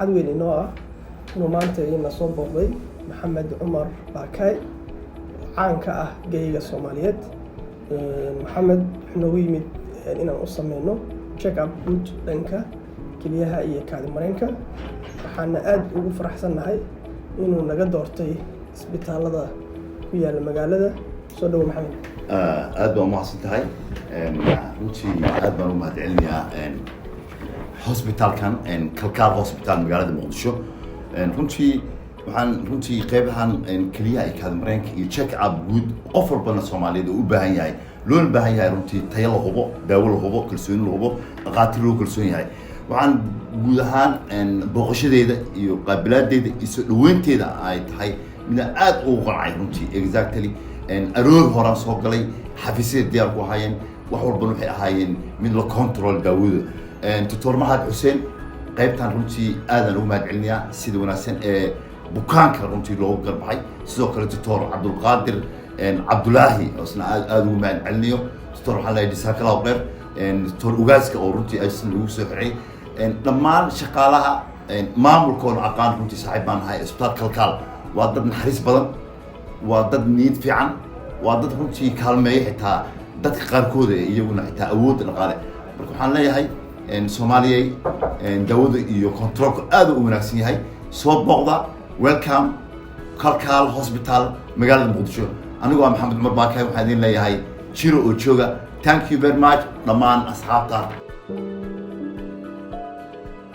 Farxad weyn inoo ah inuu maanta ina soo booqday Maxamed Cumar Baakaay oo caan ka ah geyga Soomaaliyeed. Maxamed wuxuu noogu yimid inaan u sameyno check up guud dhanka keliyaha iyo kaadi mareenka. Waxaana aada ugu faraxsannahay inuu naga doortay isbitaalada ku yaala magaalada. Soo dhawo, Maxamed. Aad baan umahadsan tahay. Runtii aad baan u mahad celinayaa hospitalkan Kalkaal Hospital, magaalada Muqdisho. Runtii waxaan runtii qeybahan keliyaha iyo kaadimareenka iyo check up guud qof walbana Soomaaliyeed oo u baahan yahay, loona baahan yahay runtii tayo la hubo, daawo la hubo, kalsooni la hubo, dhaqaatiir loo kalsoon yahay. Waxaan guud ahaan booqashadeeda iyo qaabilaadeeda iyo soo dhaweynteeda ay tahay midaan aad ugu qancay runtii. Exactly aroor horaan soo galay, xafiisyada diyaar ku ahaayeen, wax walbana waxay ahaayeen mid la control daawada. Doctor Mahad Xuseen qaybtan runtii aadaan ugu mahad celinayaa sida wanaagsan ee bukaanka runtii loogu garbaxay. Sidoo kale Doctor Cabdulqaadir Cabdulaahi oo isna aad aada ugu mahad celinayo. Doctor, waxaan leeyahay jazakallahu khayr. Doctor Ugaaska oo runtii isna lagu soo xiray, dhammaan shaqaalaha maamulkoona aqaan, runtii saaxiib baan nahay. Isbitaal Kalkaal waa dad naxariis badan, waa dad niyad fiican, waa dad runtii kaalmeeya xitaa dadka qaarkooda ee iyaguna xitaa awoodda dhaqaale. Marka waxaan leeyahay, Soomaaliyay, daawada iyo controlka aad u wanaagsan yahay, soo booqda. Welcome Kalkaal Hospital, magaalada Muqdisho. Anigoo ah Maxamed Cumar Baakay, waxaan idin leeyahay jiro oo jooga. Thank you very much, dhammaan asxaabta.